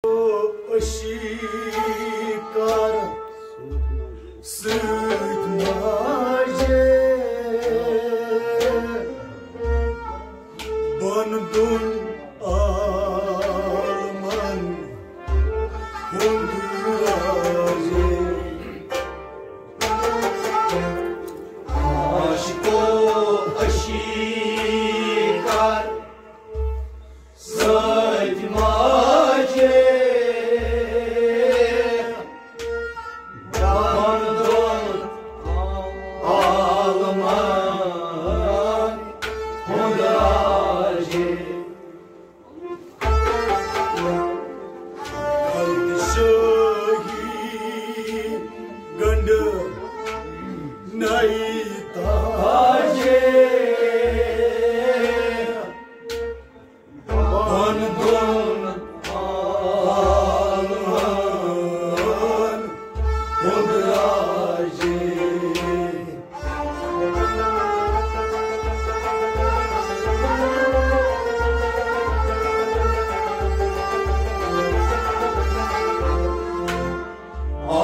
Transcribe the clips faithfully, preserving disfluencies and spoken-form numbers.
أشی کر سۭتۍ ماجے بۄن دۄن عالمن ہُنٛد راجے۔ عاشقو أشی کر سۭتۍ ماجے بۄن دۄن عالمن ہُنٛد راجے۔ پادشاہی گنٛڈٕ نَیہِ تاجے بۄن دۄن عالمن ہُنٛد راجے۔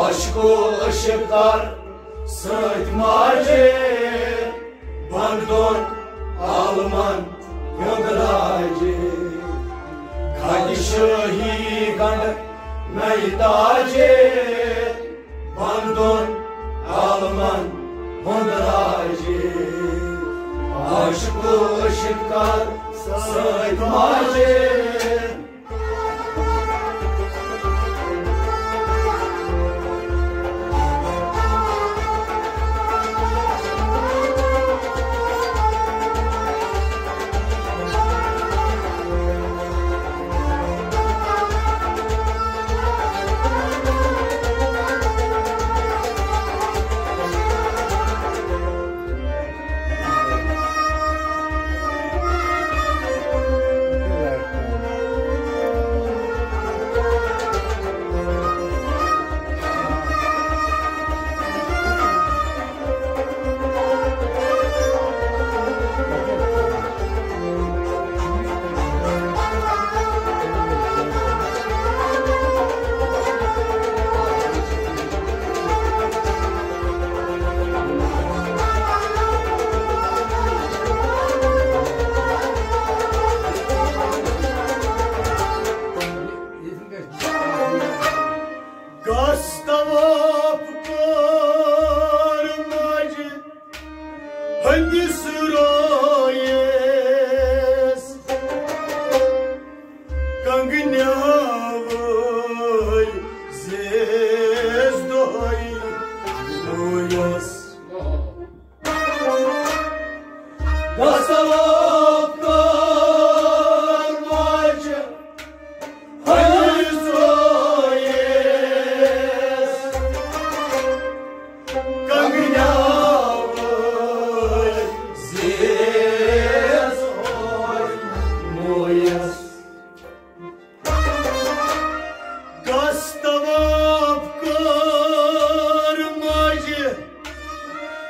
عاشقو عشق کر سۭتۍ ماجے بۄن دۄن عالمن ہُنٛد راجے۔ کھلہِ شٲہی گنٛڈٕ نَیہِ تاجے بۄن دۄن عالمن ہُنٛد راجے۔ عاشقو عشق کر سۭتۍ ماجے۔ گژھ طواف کر ماجہِ ہٕنٛدِس رٲیِس، کنگنیاوٕے زیز دۄہے رویس۔ گژھ طواف کر ماجہِ ہٕنٛدِس رٲیِس، کنگنیاوٕے زیز دۄہے رویس۔ گژھ طواف کر ماجہِ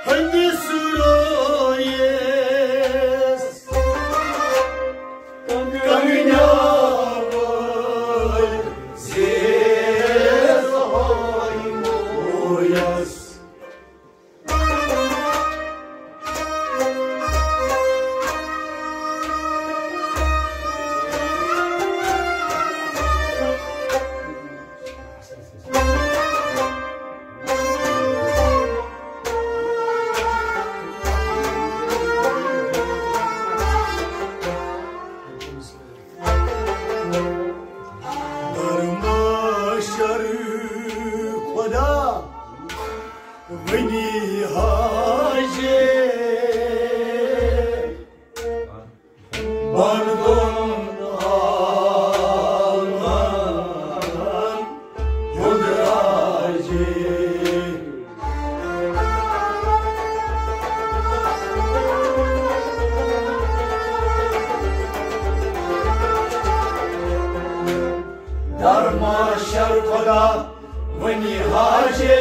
ہٕنٛدِس رٲیِس، کنگنیاوٕے زیز دۄہے رویس۔ درماشر خدا ونی حاجے، بۄن دۄن عالمن ہُنٛد راجے۔ درماشر خدا ونی حاجے،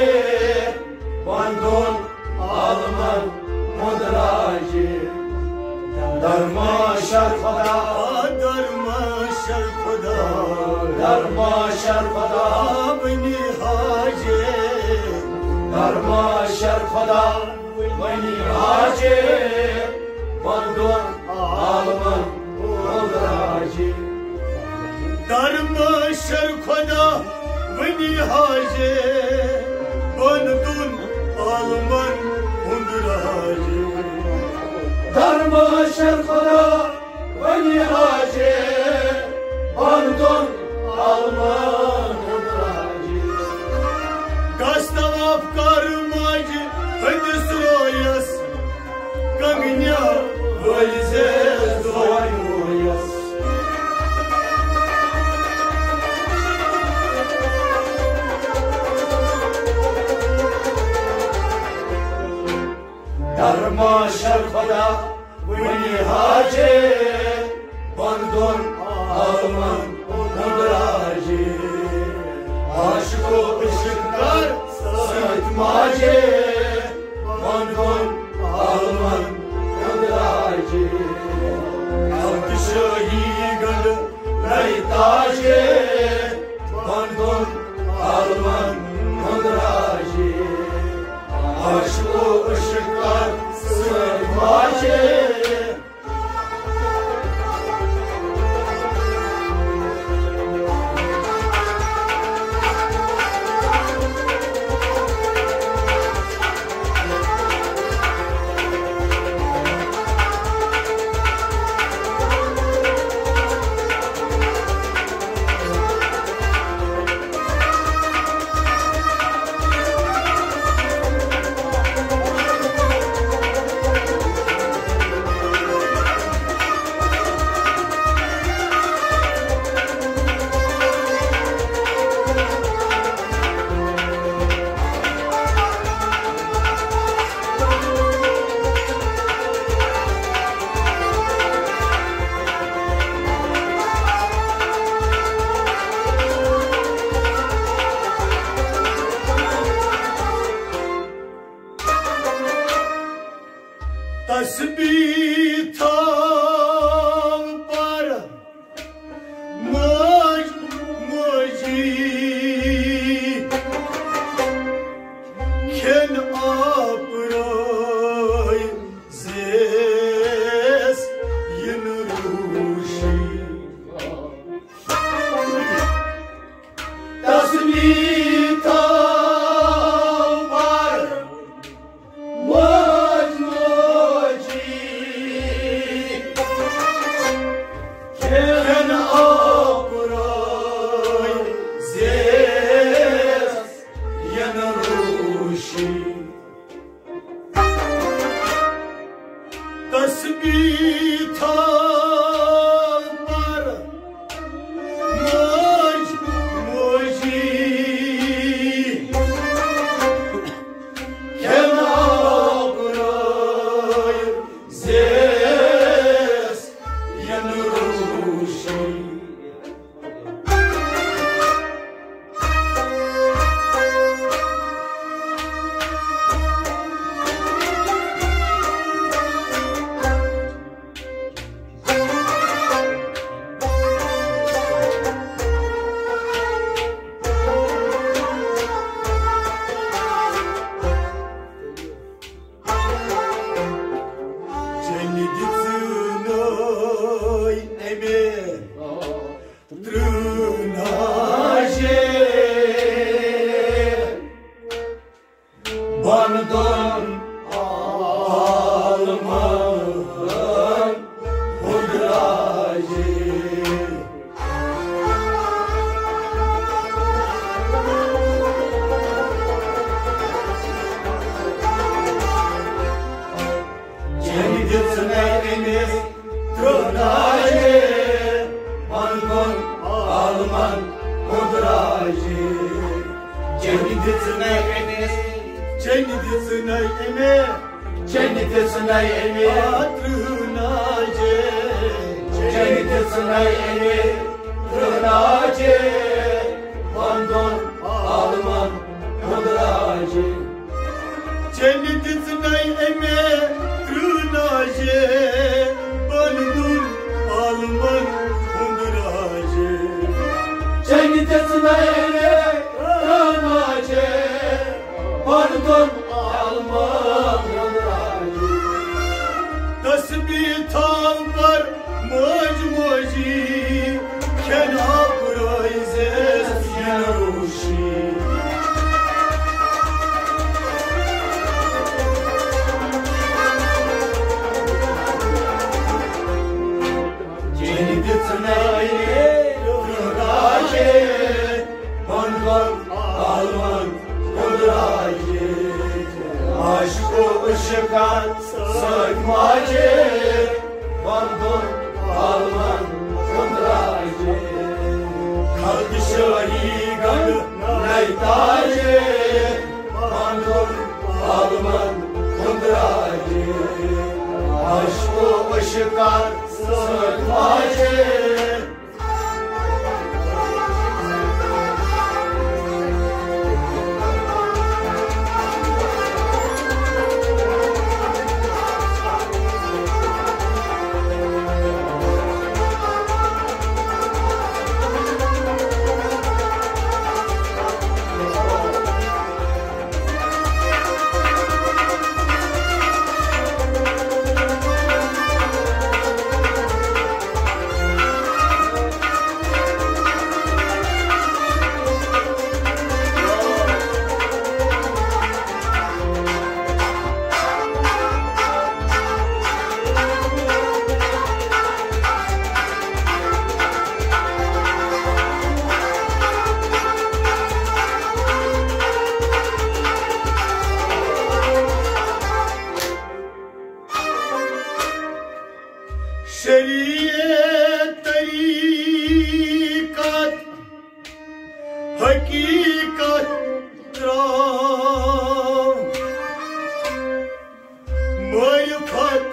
بۄن دۄن عالمن ہُنٛد راجے۔ درماشر خدا، درماشر شر خدا، درما شر خدا، ونی حاجے، درما شر خدا، ونی حاجے، بندون عالمن ہند راجے۔ درما شر خدا، ونی حاجے، بندون عالمن ہند راجے۔ درما شر خدا، ونی حاجے، بندون عالمن ہند راجے۔ گژھ طواف کر ماجہِ ہٕنٛدِس رویس، کنگنیا وٲلۍ زیس دۄہے رویس۔ درما شر خدا، ونی حاجے، بندون عالمن ہند راجے۔ عاشقو عشق کر سۭتۍ ماجے، بندون عالمن ہند راجے۔ پادشاہی گنڈ نئی تاجے، بندون عالمن ہند راجے۔ عاشقو عشق کر سۭتۍ ماجے۔ تسبیح تھاو پر ماج موجی، کھٮ۪ن آب رٲے زیس یِنہٕ روٗشی۔ تسبیح تھاو پر ماج موجی، کھٮ۪ن آب رٲے زیس یِنہٕ روٗشی۔ تسبیح تھاو پر ماج موجی، کھٮ۪ن آب رٲے زیس یِنہٕ روٗشی۔ چنہِ دِژنَے أمۍ ترٛناجے بندن عالمن ہُنٛد راجے۔ چنہِ دِژنَے أمِس ترٛناجے بندن عالمن ہُنٛد راجے۔ چنہِ دِژنَے أمِس، چنہِ دِژنَے أمِس، چنہِ دِژنَے أمِس ترٛناجے۔ چنہِ دِژنَے أمِس ترٛناجے بندن عالمن ہُنٛد راجے۔ چنہِ دِژنَے أمۍ ترٛناجے بندن عالمن ہُنٛد راجے۔ شریعت طریقت حقیقت تراو، معرفت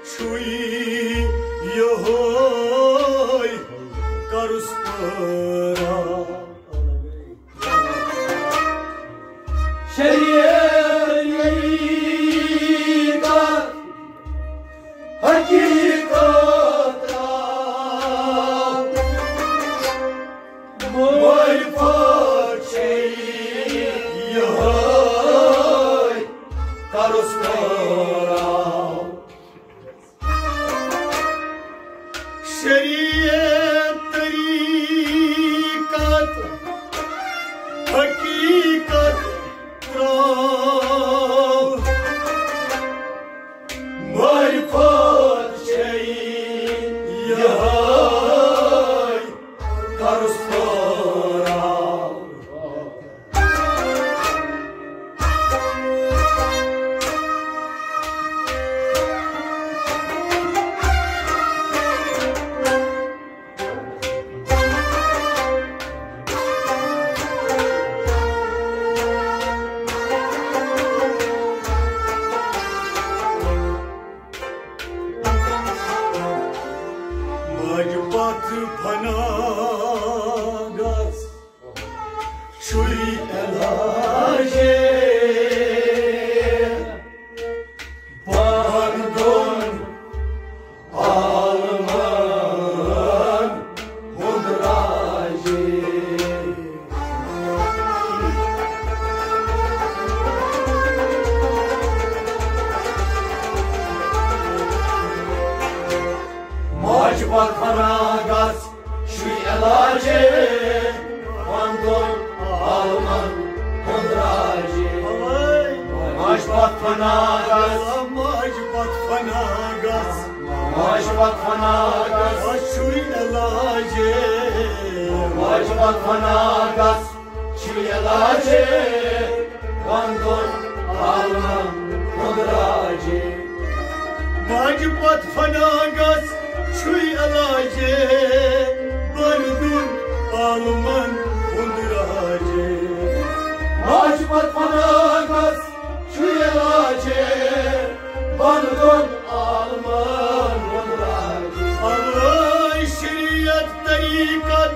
چھُے یہوے کرُس پٲراو۔ شریعت طریقت حقیقت معرفت چھے یہے کرُس پٲراو۔ شریعت طریقت حقیقت تراو، معرفت چھے یہے کرُس پٲراو۔ ماجہِ پتھ فنا گژھ چھُے علاجے، بہن دۄن عالمن ہُنٛد راجے۔ ماجہِ پتھ فنا گژھ چھُے علاجے، بہن دۄن عالمن ہُنٛد راجے۔ ماجہِ پتھ فنا گژھ، ماجہِ پتھ فنا گژھ، ماجہِ پتھ فنا گژھ چھُے علاجے، ماجہِ پتھ فنا گژھ چھُے علاجے، بہن دۄن عالمن ہُنٛد راجے۔ ماجہِ پتھ فنا گژھ چھُے علاجے، بہن دۄن عالمن ہُنٛد راجے۔ ماجہِ پتھ فنا گژھ چھُے علاجے، بہن دۄن عالمن ہُنٛد راجے۔ اوے شریعت طریقت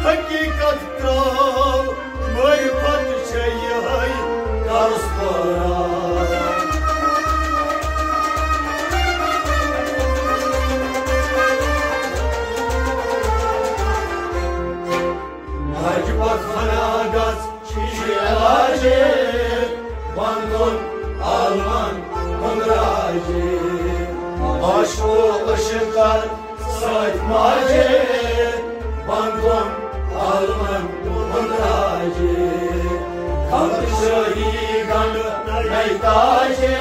حقیقت تراو، معرفت چھے یہے کرُس پٲراو۔ ماجہِ پتھ فنا گژھ چھُے علاجے، بہن دۄن عالمن ہُنٛد راجے۔ عاشقو عشق کر سۭتۍ ماجے، بہن دۄن عالمن ہُنٛد راجے۔ خلق شٲہی گنڈ نَے تاجے،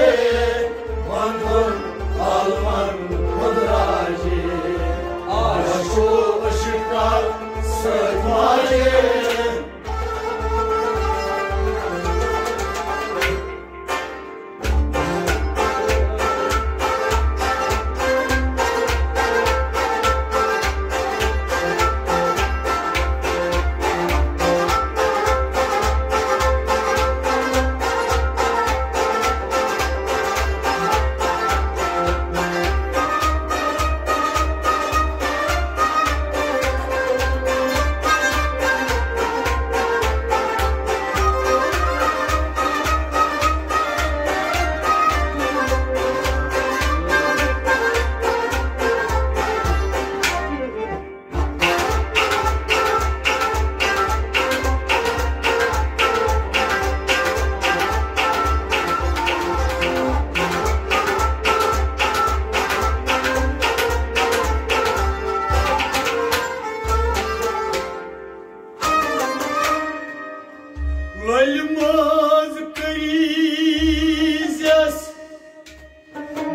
بہن دۄن عالمن ہُنٛد راجے۔ عاشقو عشق کر سۭتۍ ماجے۔ لۄلہِ منٛز کٔرۍزٮ۪س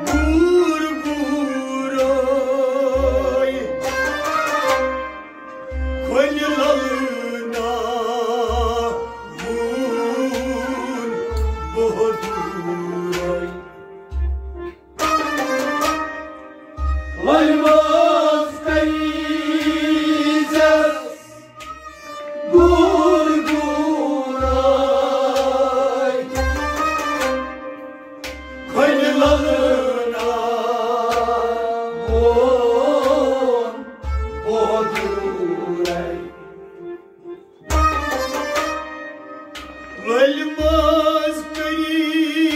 گوٗر گوٗرے، کھۄلہِ للہٕ ناوُن بہادُرے۔ لۄلہِ منٛز کٔرۍزٮ۪س گوٗر گوٗرے، کھۄلہِ للہٕ ناوُن بہادُرے۔ لۄلہِ منٛز کٔرۍزٮ۪س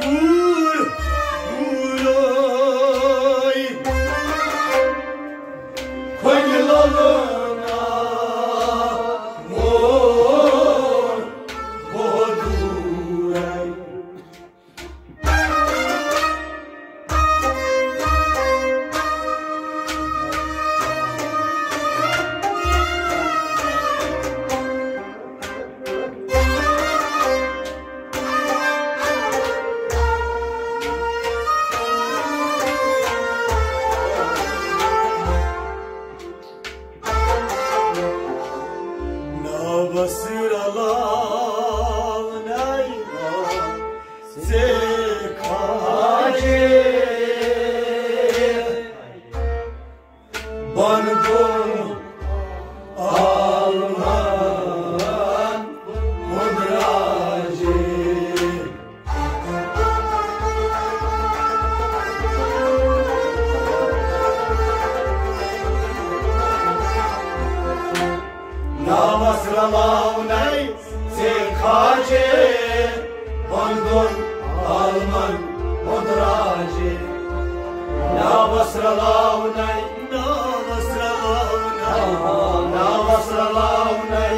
گوٗر گوٗرے، کھۄلہِ للہٕ ناوُن بہادُرے۔ ناوس رلاونَے ژےٚ خواجے، بۄن بۄن عالمن ہُنٛد راجے۔ ناوس رلاونَے ژےٚ خواجے، بۄن بۄن عالمن ہُنٛد راجے۔ ناوس رلاونَے، ناوس رلاونَے، ناوس رلاونَے۔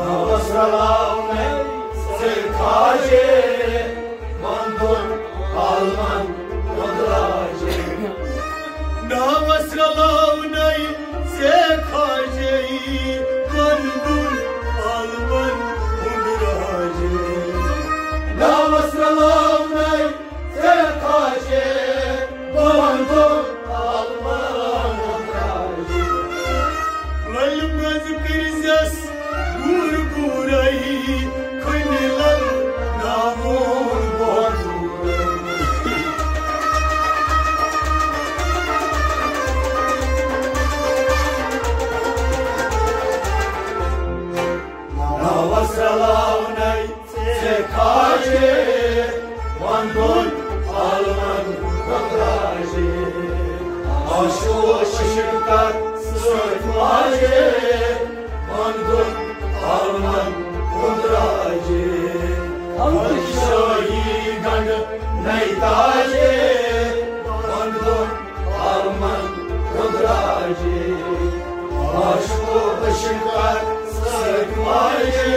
ناوس رلاونَے ژےٚ خواجے، بۄن بۄن عالمن ہُنٛد راجے۔ ناوس رلاونَے ژےٚ خواجے، بۄن بۄن عالمن ہُنٛد راجے۔ ناوس رلاونَے ژےٚ خواجے، بۄن بۄن عالمن ہُنٛد راجے۔ لۄلہِ منٛز کٔرۍزٮ۪س گوٗر گوٗرے، کھۄلہِ للہٕ ناوُن بہادُرے۔ ناوس رلاونَے ژےٚ خواجے، بۄن بۄن عالمن ہُنٛد راجے۔ عاشقو عشق کر سۭتۍ واجے، بۄن بۄن عالمن ہُنٛد راجے۔ ہمشاہی گنڈ نَے تاجے، بۄن بۄن عالمن ہُنٛد راجے۔ عاشقو عشق کر سۭتۍ واجے۔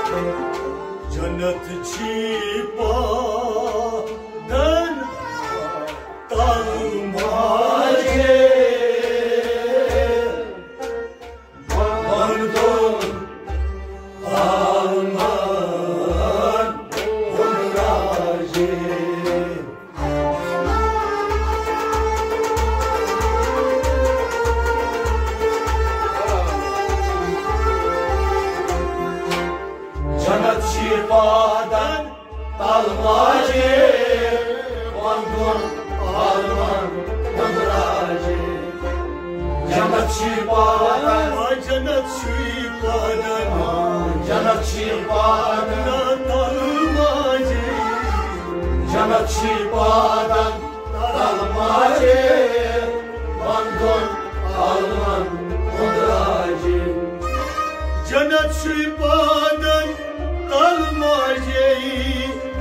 جنت چھی پادن تل ماجے، وندن عالمن ہُنٛد راجے۔ جنت چھی پادن تل ماجے، وندن عالمن ہُنٛد راجے۔ جنت چھی پادن، جنت چھی پادن، جنت چھی پادن تل ماجے۔ جنت چھی پادن تل ماجے، وندن عالمن ہُنٛد راجے۔ جنت چھی پادن تل ماجے،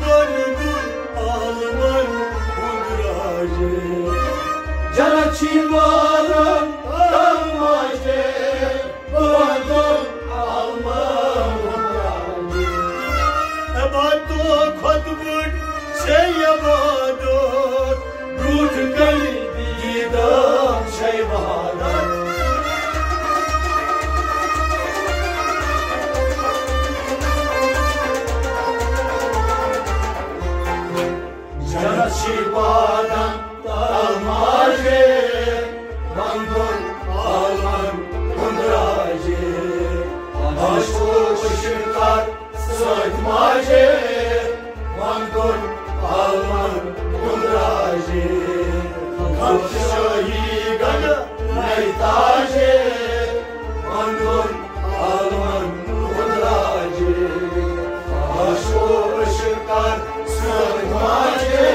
وندن عالمن ہُنٛد راجے۔ جنت چھی پادن تل ماجے، وندن عالمن ہُنٛد راجے۔ عبادتو کھۄتہٕ بٔڑ چھے عبادت، برٛونٛٹھ کنہِ دیٖدار چھے وحدت۔ جنت چھی پادن تل ماجے، وندن عالمن ہُنٛد راجے۔ عاشقو شِکار سۭتۍ ماجے، وندن عالمن ہُنٛد راجے۔ خلق شاہی گڑھ نَے تاجے، وندن عالمن ہُنٛد راجے۔ عاشقو شِکار سۭتۍ ماجے۔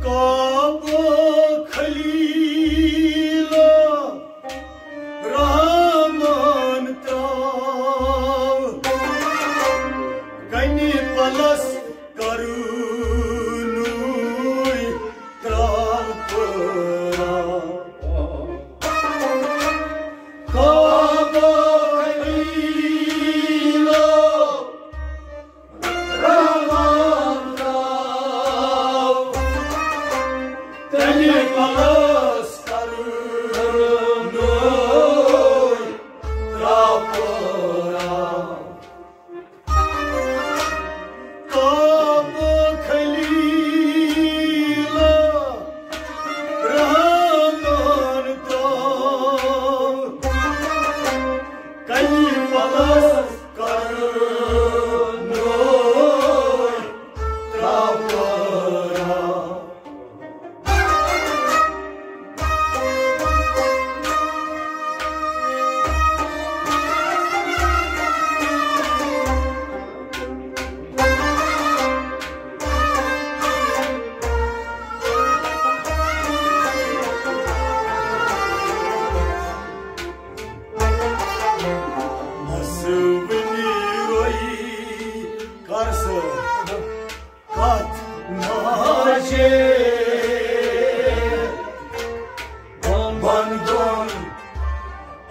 کعبہ خلیل رحمان تراو، کنہِ پلس کرنوے تراو پراو۔ کعبہ خلیل رحمان تراو، تیٚلہِ پلس کرنوے تراو پراو۔ کعبہ خلیل رحمان تراو، کنہِ پلس کرنوے تراو پراو۔ بس وٕنی روٚیی کر سۭتۍ کتھ ماجے، بندن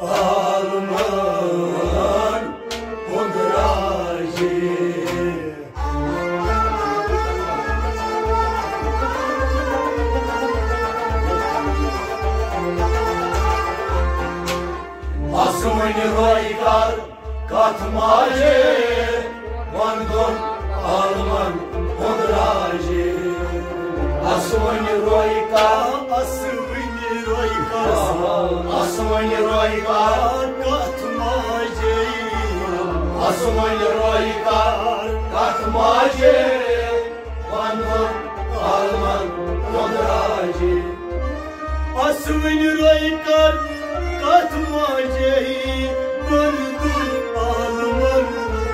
عالمن ہُنٛد راجے۔ بس وٕنی روٚیی کر کتھ ماجے، وندن عالمن ہُنٛد راجے۔ سونہِ روے کر، اسوٕنہِ روے کر، اسوٕنہِ روے کر، کتھ ماجے۔ اسوٕنہِ روے کر، کتھ ماجے، ونُن عالمن وۄندراجے۔ اسوٕنہِ روے کر، کتھ ماجے، ونُن عالمن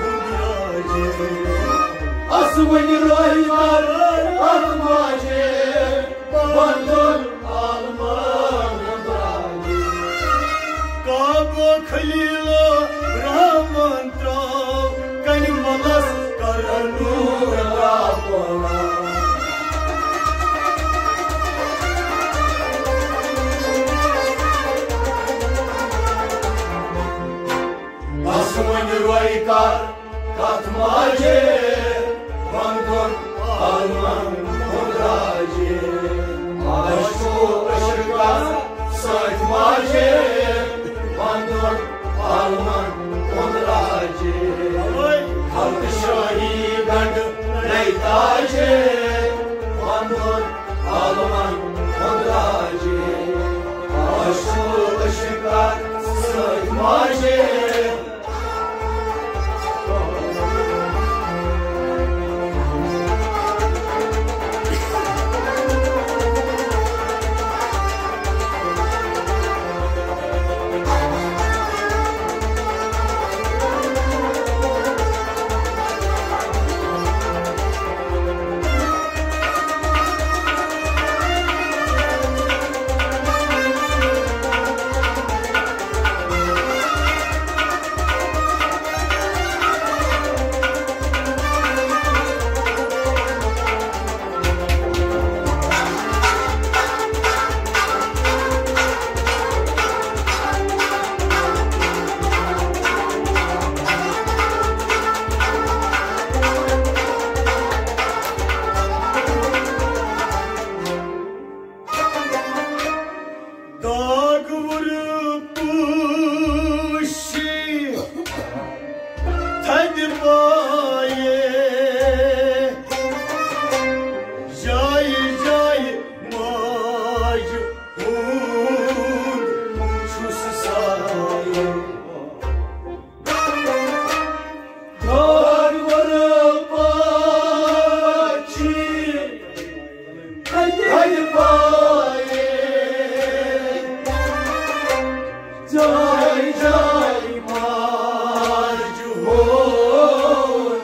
وۄندراجے۔ اسوٕنہِ روے کر، کتھ ماجے، ونُن عالمن وۄندراجے۔ کعبہ خلیل الرحمن تراو کنہِ ملس کرنو راپورا۔ اسوٕنہِ روے کر، کتھ ماجے، ونُن عالمن وۄندراجے۔ عاشقو عشقس سۭتۍ ماجے، ونُن عالمن وۄندراجے۔ خلق شاہی گنڈ نئی تاجے، ونُن عالمن وۄندراجے۔ عاشقو عشقس سۭتۍ ماجے۔ داغ وُر پوشی تھدِ پایہِ، جایہِ جایہِ ماجہِ ہُنٛد چھُس سایہِ۔ داغ وُر پوشی تھدِ پایہِ، جایہِ جایہِ ماجہِ ہُنٛد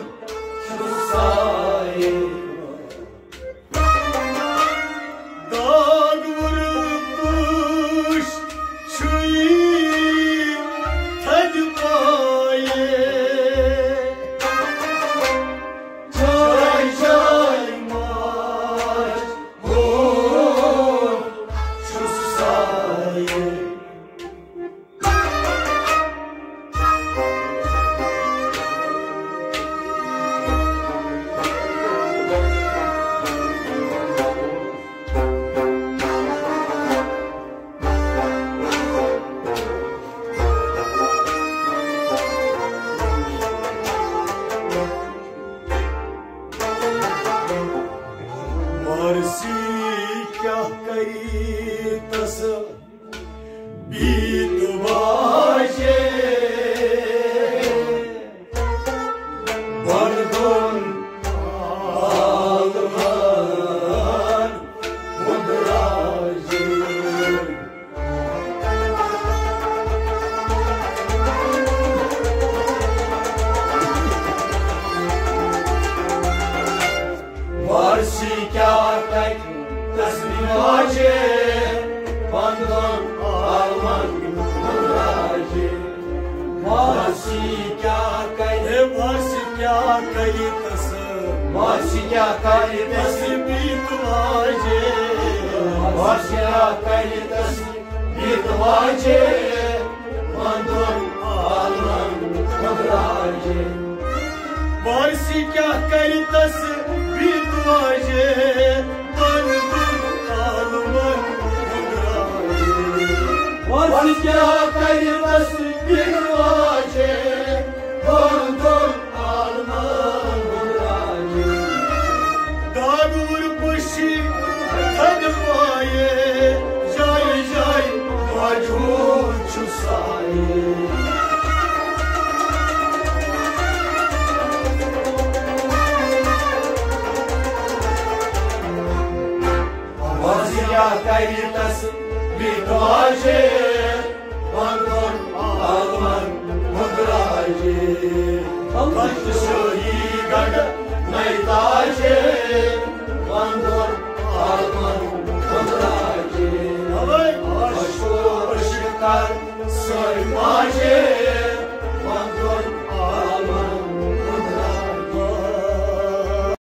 چھُس سایہِ۔ داغ وُر پوشی تھدِ پایہِ، جایہِ جایہِ ماجہِ ہُنٛد چھُس سایہِ۔ وارثی کیٛاہ کرِ تس بیت واجے، بۄن بۄن عالمن وۄندراجے۔ وارثی کیٛاہ کرِ تس بیت واجے، بۄن بۄن عالمن وۄندراجے۔ وارثی کیٛاہ کرِ، ہے وارثی کیٛاہ کرِ تس، وارثی کیٛاہ کرِ تس بیت واجے، وارثی کیٛاہ کرِ تس بیت واجے، بۄن بۄن عالمن وۄندراجے۔ وارثی کیٛاہ کرِ تس بیت واجے، بۄن بۄن عالمن وۄندراجے۔ وارثی کیٛاہ کرِ تس بیت واجے، بۄن بۄن عالمن وۄندراجے۔ داغ وُر پوشی کریتس بتاجے، وندن عالمن ہند راجے۔ بادشاہی گڑھ نئی تاجے، وندن عالمن ہند راجے۔ اشکو اشکر سر ماجے،